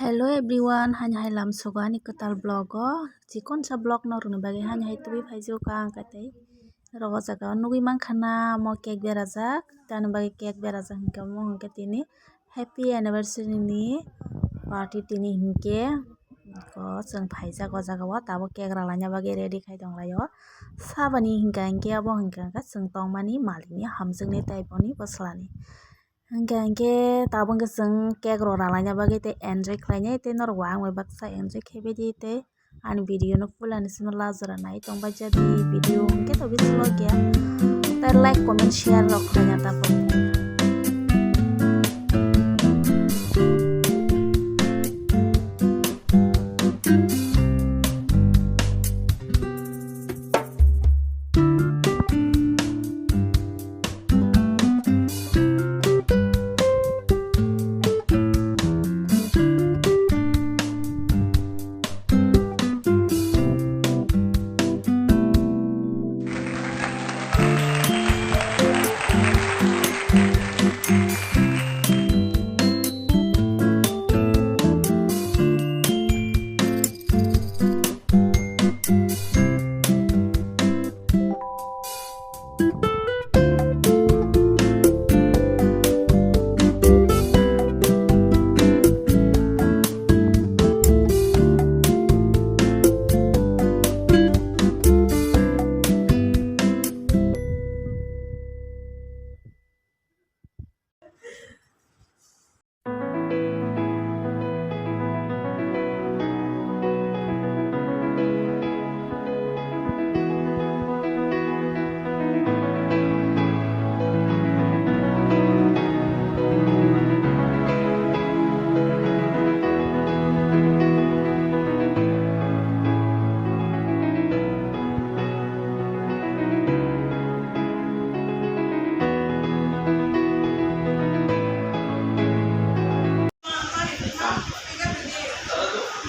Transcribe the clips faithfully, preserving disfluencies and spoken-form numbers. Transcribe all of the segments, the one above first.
Hello everyone, hani hai lam sugo ani kwtal vlog o. Chikonsa vlog norokni bagwi hani hai tubui phaijago ang khe tei. Norok o jaga o nugui mankha na omo cake berajak. Tamni bagwi cake berajak hinkhe omo hinkhe tini happy anniversary ni party tini hinkhe. Eko chwng phaijak o jaga o, tabuk cake ralaina bagwi ready khai tonglaio. Sabani hinkha hinkhe abo hinkha hinkhe chwng tongmani malikni hamjakni tei boni bwslani. Hinkha hinkhe tabuk hinkhe chwng cake rok ralaina bagwi tei enjoy khlainai tei norok bo ang bai baksa enjoy khaibaidi tei ani video no full ani simi last jora nai tongbai jadi video hinkhe to bisingo khe tei like comment share rok khlaina ta.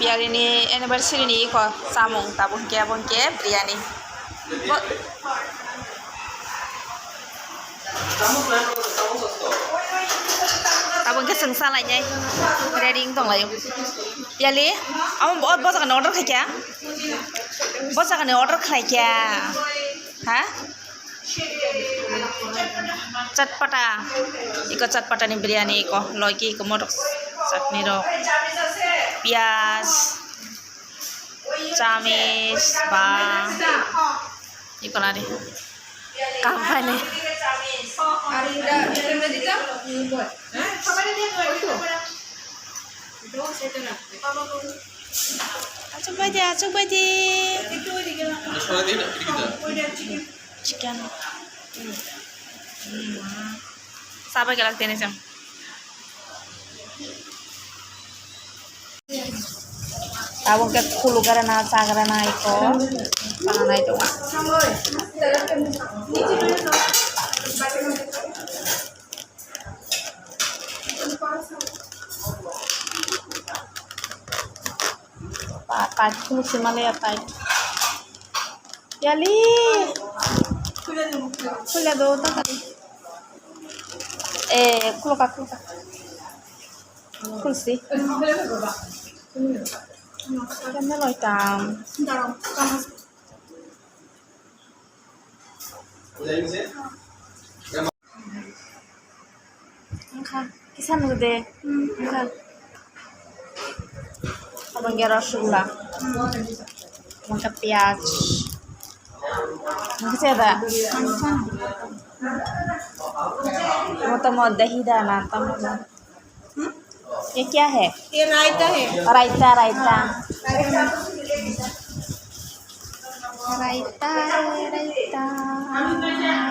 Piyalini anniversary ni iko samung tabuk hinkhe abo hinkhe biryani. Bo-, tabuk hinkhe chwng salainai ready wng tonglaio. Piyali, amo bo-, bojagani order khaikha? Bojagani order khlaikha? Ha? Chatpata. Iko chatpata ni biryani iko. Loiki iko motok chutney rok. Piyaj. Chamis ba. Iko nari. Kampani. Achuk bai di, achuk bai di. Chicken. Sabai kelak tene jam. Tabuk khe khulugrana, chagrana iko. Sana nai tongo. Pa, pa, khuluk se male ya, pa. Yali. Khula do, ta, ta. Eh, khuluk ka, khuluk ka. Khulsi. Kena loi tam. Wngkha, kisa nukde, wngkha. Abo wngkha rasgulla, wngkha piyaj, wngkha cheda. Abo tamo dahi da na tamo da. ये क्या है? ये रायता है। रायता, रायता। रायता है, रायता।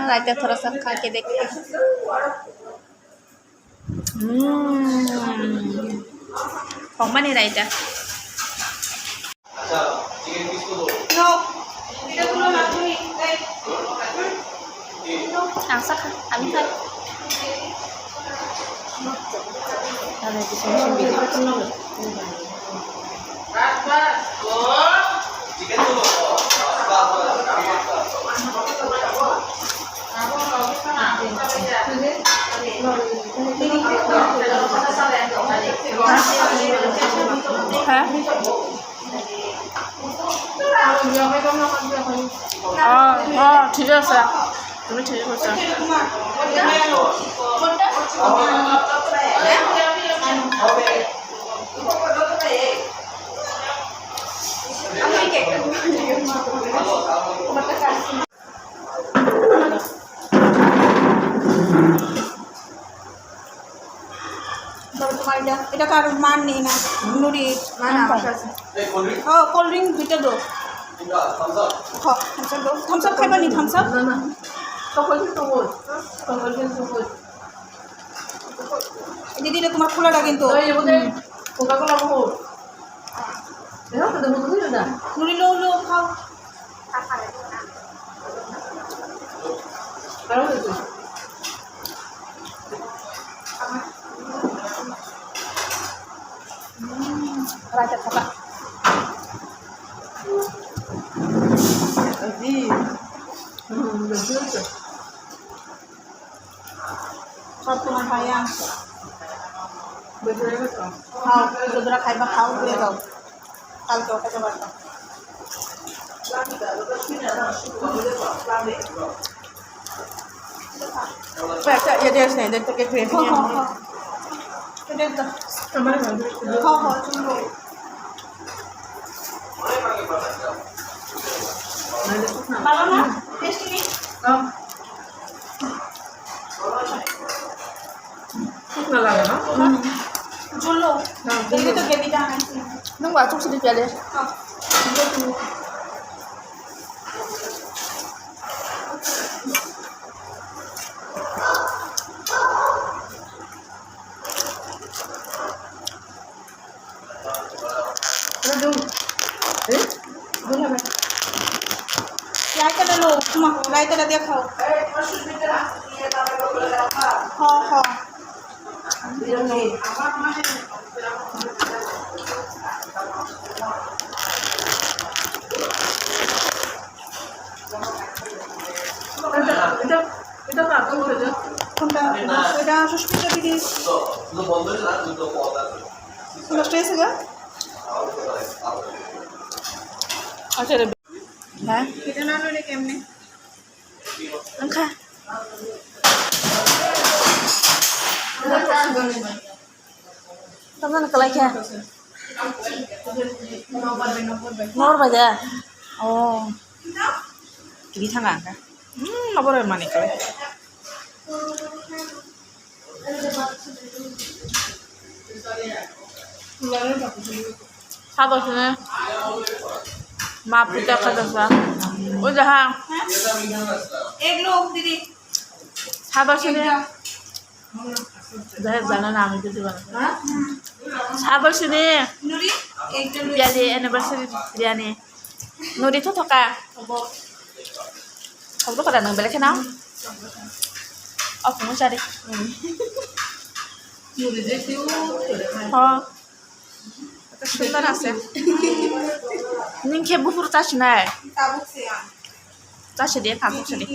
रायता थोड़ा सा खा के देखते हैं। हम्म। Hokmani raita. Ang sakha, ang sakha. Ada di sini sendiri. হ্যাঁ? অ, অ, ঠিক আছে। তুমি ঠিক কৈছা। ধরো তোমার এটা, এটা কার মার নেই না, নুরি, না, না, আমার কাছে। ও, কোল্ড ড্রিঙ্ক দুইটা দাও। হ, থামস আপ দাও। থামস আপ খাইবা নি, থামস আপ? না, না। সকল কিন্তু বল। সকল কিন্তু বল। দিদি, এটা তোমার খোলাটা কিন্তু। এই, এর মধ্যে কোকা কোলা বল। এরকম তো দেখো, বুঝলে না? নুরি, লো, লো, খাও। সব তোমার পায়ে আনছো। হ্যাঁ, যতটা খাইবা খাও, ঘুরে যাও। কালকে ওটা জমা দাও। আচ্ছা, ইয়ে দিয়ে আসে, এদের থেকে খেয়ে নিয়ে হ্যাঁ, হ্যাঁ। এদের দাও। হ্যাঁ, হ্যাঁ, তুমি বলো। ভালো না? টেস্টি নেই? Jolo. Ini tuh geli jangan sih. Nung batuk sedikit deh. Raitana lo, ma, raitana dia khao. Ho, ho. এটা, এটা, এটা কার? কোনটা? এটা সুস্মিতা দিদি। কোনটা স্ট্রেস গা? আচ্ছা রে। হ্যাঁ? এটা না নিলে কেমনে? Ang ka. Tama na kalai kya? Nor ba da. Oh. Kiri thanga ka. Hmm, nobor mani kalai. Sabo sini. Ma puja kada sa. O jaha. Egg lo, didi. Sabo sini. Jaha jana na ami didi bana. Sabo sini. Nuri, egg lo. Biryani, anniversary biryani. Nuri to thoka. Khobor kada nang belai kheno. Oh, phungo chari. Nuri je tiu. Ho. Eto sundor ase. Ning khe buphuru chasinai. Tabuk se ang. Chasi de, tabuk se de.